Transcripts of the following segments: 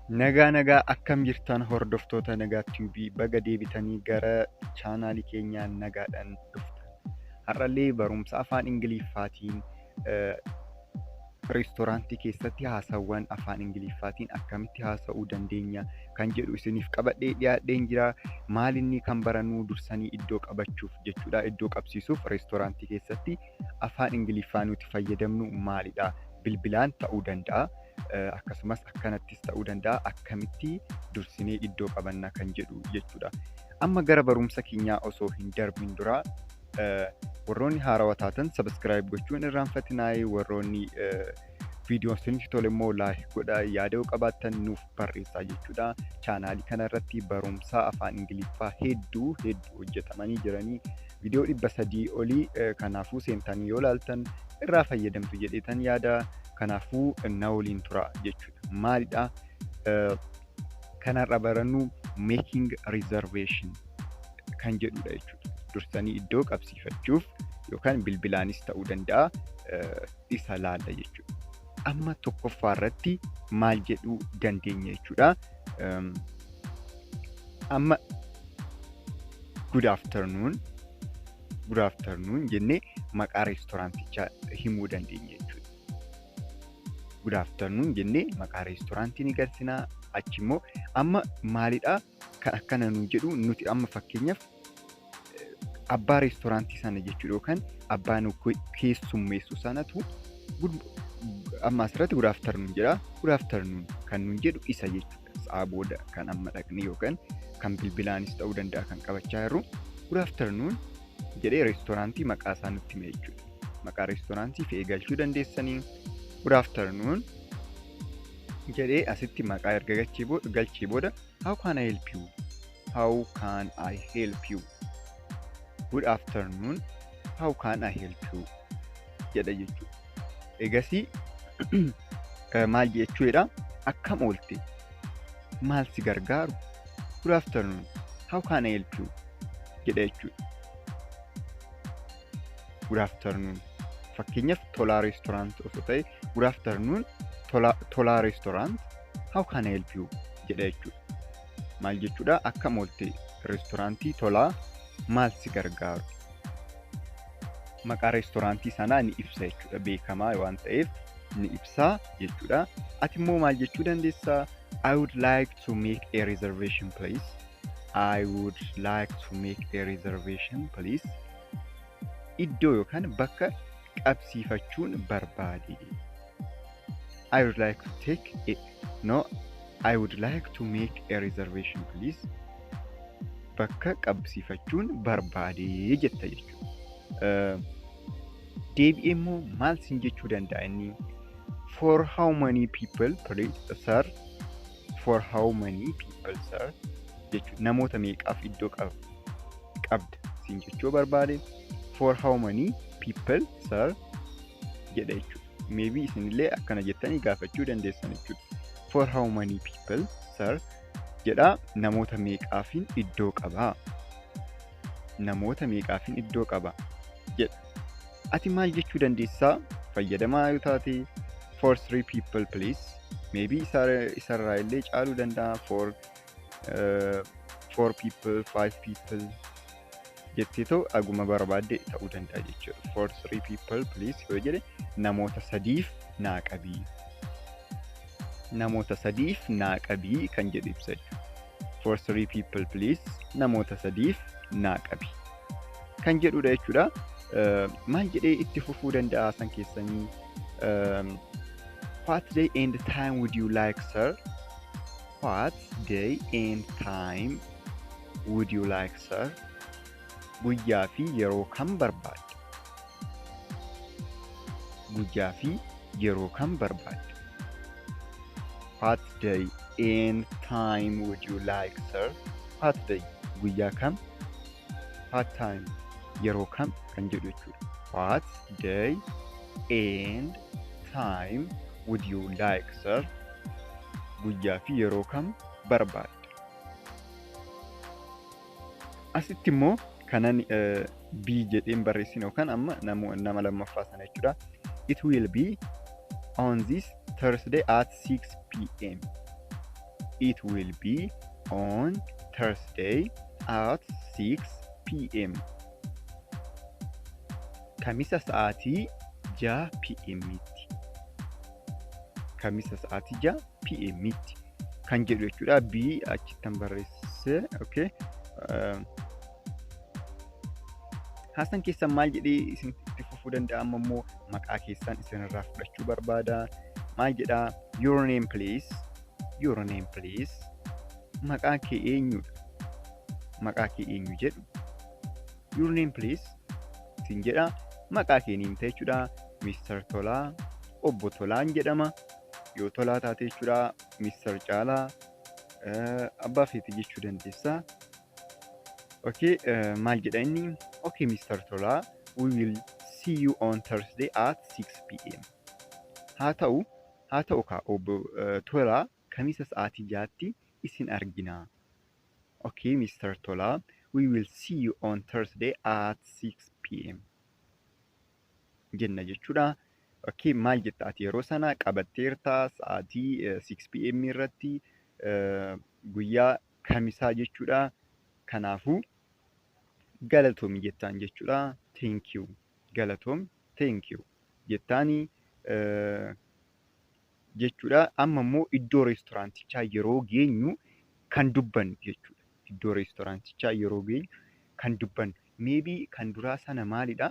Nagaa nagaa, akkam jirtan hordoftoota Nagaa Tube? Baga deebitanii gara chaanaalii keenyaa nagaadhaan dhuftan. Har'allee barumsa afaan Ingiliffaatiin reestooraantii keessatti haasawwan afaan Ingiliffaatiin akkamitti haasa'uu dandeenya kan jedhu isiniif qabadhee dhiyaadheen jira. Maalinni kan barannu dursanii iddoo qabachuuf jechuudha. Iddoo qabsiisuuf reestooraantii keessatti afaan Ingiliffaa nuti fayyadamnu maalidha? Bilbilaan ta'uu danda'a. Akkasumas akkanattis ta'uu danda'a. Akkamitti dursinee iddoo qabanna kan jedhu jechuudha. Amma gara barumsa keenyaa osoo hin darbin dura, warroonni haarawaa taatan subscribe gochuun irraanfatinaayee, warroonni viidiyoon isinitti tole immoo like godhaa, yaada yoo qabaattan nuuf barreessaa jechuudha. Chaanaalii kanarratti barumsa afaan Ingiliffaa hedduu hedduu hojjetamanii jiranii, viidiyoo 300 olii, kanaafuu seentanii yoo ilaaltan irraa fayyadamtu jedheetan yaada. Kanaafuu na waliin tura jechuudha. Maalidha? Kanarra barannu making reservation kan jedhudha jechuudha. Dursanii iddoo qabsiifachuuf yookaan bilbilaanis ta'uu danda'a, isa laalla jechuudha. Amma tokkoffaa irratti maal jedhuu dandeenya jechuudha. Amma "Good afternoon, good afternoon" jennee maqaa reestooraantichaa himuu dandeenya jechuudha. "Good afternoon" jennee maqaa reestooraantii ni galchinaa. Achi immoo amma maalidhaa kan akkana nuun jedhu? Nuti amma fakkeenyaaf abbaa reestooraantii sana jechuudha, yookaan abbaa nu keessummeessu sanatu amma asirratti "Good afternoon" jedha. "Good afternoon" kan nuun jedhu isa jechuudha. Sa'a booda kan amma dhaqne yookaan kan bilbilaanis ta'uu danda'a kan qabachaa jirru, "Good afternoon" jedhee reestooraantii maqaa isaa nutti hime jechuudha. Maqaa reestooraantii fe'ee galchuu dandeessanii, "Good afternoon" jedhee asitti maqaa erga galchee booda, "How can I help you? How can I help you? Good afternoon, how can I help you?" jedha jechuudha. Egasii maal jechuudha? Akkam oolte? Maal si gargaaru? "Good afternoon, how can I help you?" jedha jechuudha. "Good afternoon." Fakkeenyaaf Tolaa Restaurant osoo ta'e, "Good afternoon, Tolaa Restaurant, how can I help you?" jedha jechuudha. Maal jechuudha? Akkam oolte, reestooraantii Tolaa, maal si gargaaru? Maqaa reestooraantii sanaa ni ibsa jechuudha. Beekamaa waan ta'eef ni ibsaa jechuudha. Ati immoo maal jechuu dandeessaa? "I would like to make a reservation, please. I would like to make a reservation, please." Iddoo yookaan bakka qabsiifachuun barbaade. I would like to take a, no, I would like to make a reservation, please. Bakka qabsiifachuun barbaade jetta jechuudha. Deebi'ee immoo maal siin jechuu danda'a inni? "For how many people, please, sir? For how many people, sir?" jechuudha. Namoota meeqaaf iddoo qabda siin jechuu barbaade, "For how many people, sir?" jedha jechuudha. Maybe isinillee akkana jettanii gaafachuu dandeessan jechuudha. "For how many people, sir?" jedha. Namoota meeqaafin iddoo qabaa? Namoota meeqaafin iddoo qaba jedha. Ati maal jechuu dandeessaa? Fayyadamaa yoo taate, "For three people, please." Maybe isarraa illee caaluu danda'a. For four people, five people jettee ta'u aguma barbaadde ta'uu danda'a jechuudha. "For three people, please" yoo jedhe, namoota sadiif naa qabii. Namoota sadiif naa qabii kan jedhu ibsa jechuudha. "For three people, please", namoota sadiif naa qabi kan jedhudha jechuudha. Maal jedhee itti fufuu danda'a san keessanii? "What day and time would you like, sir? What day and time would you like, sir?" Guyyaa fi yeroo kam barbaadda? Guyyaa fi yeroo kam barbaadda? "What day and time would you like, sir?" What day, guyyaa kam? What time, yeroo kam kan jedhu jechuudha. "What day and time would you like, sir?" Guyyaa fi yeroo kam barbaadda? Asitti immoo kanan B jedheen barreessine yookaan amma nama lammaffaa sana jechuudha. "It will be on this Thursday at 6 p.m." It will be on Thursday at 6 p.m. Kamisa sa'aatii 6 p.m.tti. Kamisa sa'aatii 6 p.m.tti kan jedhu jechuudha. B achittan barreesse. Okay. Haasaan keessan maal jedhee isinitti fufuu danda'a? Amma immoo maqaa keessan isinirraa fudhachuu barbaada. Maal jedhaa? Your name, please. Your name, please. Maqaa kee eenyudha? Maqaa kee eenyu jedhu. Your name, please. Isin jedha. Maqaa kee ni himta jechuudha. Mr. Tolaa, Obbo Tolaan jedhama. Yoo Tolaa taate jechuudha. Mr. Caalaa, abbaa feete jechuu dandeessa. Okay, maal jedha inni? Okay, Mr. Tolaa, we will see you on Thursday at 6 p.m. Haa ta'u kaa Obbo Tolaa, Kamisa sa'aatii 6tti isin argina. Okay, Mr. Tolaa, we will see you on Thursday at 6 p.m. jenna jechuudha. Okay, maal jetta ati yeroo sana? Qabatteerta sa'aatii 6 p.m. irratti guyyaa Kamisaa jechuudha. Kanaafuu galatoomi jettaan jechuudha. Thank you. Galatoom, thank you jettaanii jechuudha. Amma immoo iddoo reestooraantichaa yeroo geenyu kan dubbannu jechuudha. Iddoo reestooraantichaa yeroo geenyu kan dubbannu. Maybe kan duraa sana maalidha?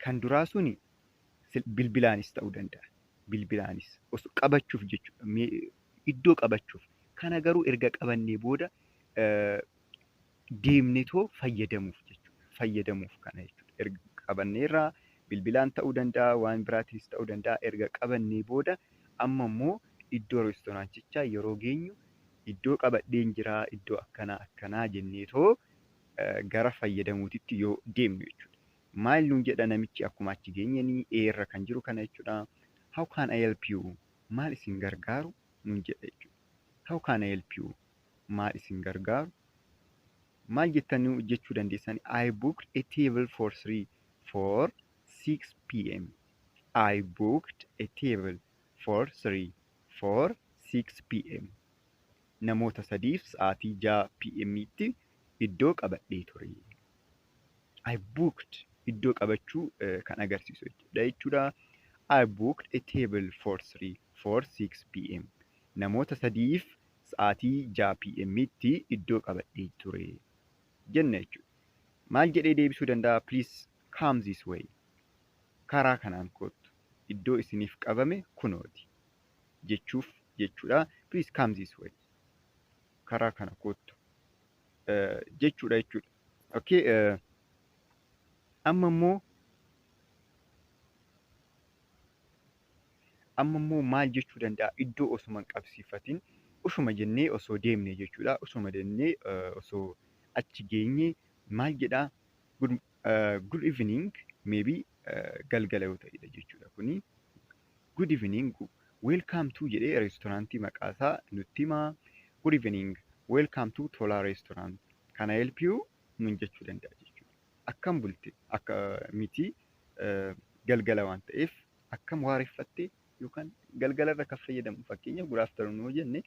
Kan duraa suni bilbilaanis ta'uu danda'a. Bilbilaanis osoo qabachuuf jechuudha. Iddoo qabachuuf. Kana garuu erga qabannee booda deemnetoo fayyadamuuf jechuudha. Fayyadamuuf kana jechuudha. Erga qabanneerraa bilbilaan ta'uu danda'a, waan biraatiinis ta'uu danda'a. Erga qabannee booda amma immoo iddoo reestooraantichaa yeroo geenyu iddoo qabadheen jiraa, iddoo akkanaa akkanaa jenneetoo gara fayyadamuutitti yoo deemnu jechuudha. Maal nuun jedha namichi akkuma achi geenyanii? Eerra kan jiru kana jechuudha. How can I help you? Maal isin gargaaru nuun jedha jechuudha. How can I help you? Maal isin gargaaru? Maal jettanii jechuu dandeessan? I booked a table for three for 6 p.m. I booked a table for three for 6 p.m. Namoota sadiif sa'aatii 6 p.m.tti iddoo qabadhee ture. I booked, iddoo qabachuu kan agarsiisu jechuudha. I booked a table for three for 6 p.m. Namoota sadiif sa'aatii 6 p.m.tti iddoo qabadhee ture jenna jechuudha. Maal jedhee deebisuu danda'a? Please come this way. Karaa kanaan kottu. Iddoo isiniif qabame kunooti jechuuf jechuudha. Please come this way. Karaa kana kottu jechuudha jechuudha. Okay, amma immoo maal jechuu danda'a? Iddoo osuma hin qabsiifatin usuma jennee osoo deemne jechuudha. Usuma jennee osoo achi geenye maal jedhaa? Good evening, maybe galgala yoo ta'edha jechuudha kuni. Good evening, welcome to jedhee reestooraantii maqaasaa nutti himaa. Good evening, welcome to Tola Restaurant. Can I help you? Nuun jechuu danda'a jechuudha. Akkam bulte akka miti, galgala waan ta'eef akkam waareffatte yookaan galgala irra kan fayyadamu, fakkeenyaaf good afternoon yoo jenne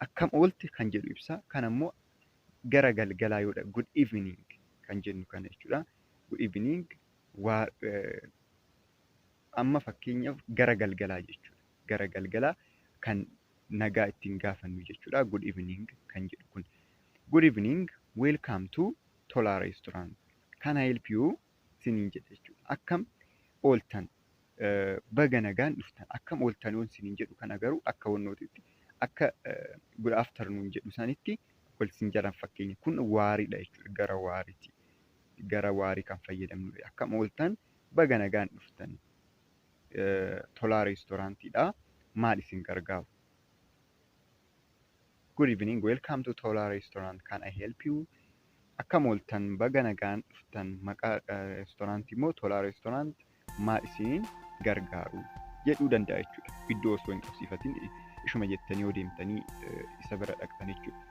akkam oolte kan jedhu ibsa. Kan ammoo gara galgalaa yoodha, good evening kan jennu kana jechuudha. Good evening waa amma fakkeenyaaf gara galgalaa jechuudha. Gara galgalaa kan nagaa ittiin gaafannu jechuudha. Good evening kan jedhu kun. Good evening, welcome to Tola Restaurant. Can I help you? Siniin jedha jechuudha. Akkam ooltan, baga nagaan dhuftan, akkam ooltan yoon siniin jedhu, kana garuu akka wannootitti, akka good afternoon jedhu sanitti wal sin jalan fakkeenya kun waariidha jechuudha, gara waariiti. Gara waarii kan fayyadamnudha. Akkam ooltan, baga nagaan dhuftan. Tolaa reestooraantiidha. Maal isin gargaaru? Good evening, welcome to Tola Restaurant. Can I help you? Akkam ooltan, baga nagaan dhuftan. Maqaa reestooraantii immoo Tolaa Restaurant. Maal isin gargaaru jedhuu danda'a jechuudha. Iddoo osoo hin qabsiifatin ishuma jettanii yoo deemtanii isa bira dhaqxan jechuudha.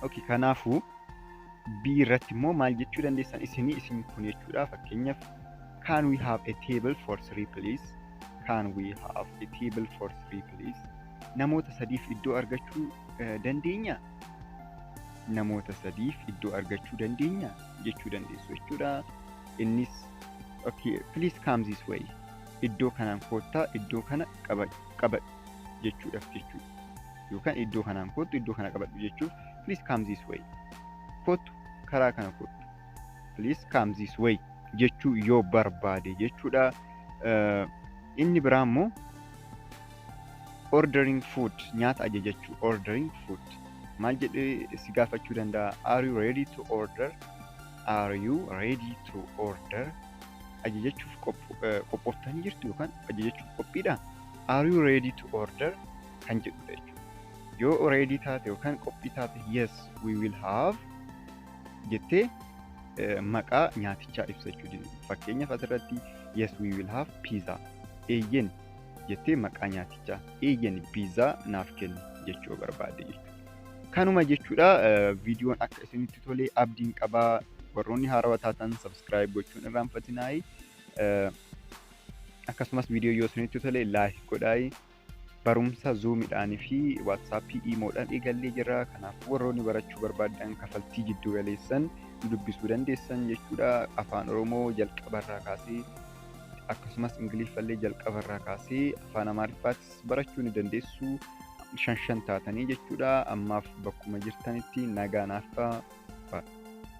Okay, kanaafuu B irratti immoo maal jechuu dandeessan isinii isin kun jechuudha. Fakkeenyaaf, can we have a table for three, please? Can we have a table for three, please? Namoota sadiif iddoo argachuu dandeenya? Namoota sadiif iddoo argachuu dandeenya jechuu dandeessu jechuudha. Innis "Okay, please come this way." Iddoo kanaan koottaa, iddoo kana qabadhu jechuudhaaf jechuudha. Yookaan iddoo kanaan koottu, iddoo kana qabadhu jechuuf "Please come this way." Koottu, karaa kana koottu. "Please come this way" jechuu yoo barbaade jechuudha. Inni biraa immoo ordering food, nyaata ajajachuu, ordering food maal jedhee si gaafachuu danda'a? Are you ready to order? Are you ready to order? Ajajachuuf qophooftanii jirtu yookaan ajajachuuf qophiidha? "Are you ready to order?" kan jedhudha jechuudha. Yoo ready taate yookaan qophii taate, "Yes, we will have" jettee maqaa nyaatichaa ibsachuu. Fakkeenyaaf asirratti "Yes, we will have pizza." Eeyyen jettee maqaa nyaatichaa, eeyyen piizaa naaf kenni jechuu barbaadde jechuudha. Kanuma jechuudha. Viidiyoon akka isinitti tole abdiin qabaa. Warroonni haarawaa taatan subscribe gochuun irraanfatinaayi. Akkasumas viidiyoo yoo isinitti tole like godhaayi. Barumsa Zoomiidhaanii fi WhatsAppii, Imoodhaan eegallee jirra. Kanaafuu warroonni barachuu barbaadan kafaltii jiddu galeessan dubbisuu dandeessan jechuudha. Afaan Oromoo jalqabarraa kaasee, akkasumas Ingiliffallee jalqabarraa kaasee, afaan Amaariffaatis barachuu ni dandeessu. Shan shan taatanii jechuudha. Ammaaf bakkuma jirtanitti nagaa naaf ta'a.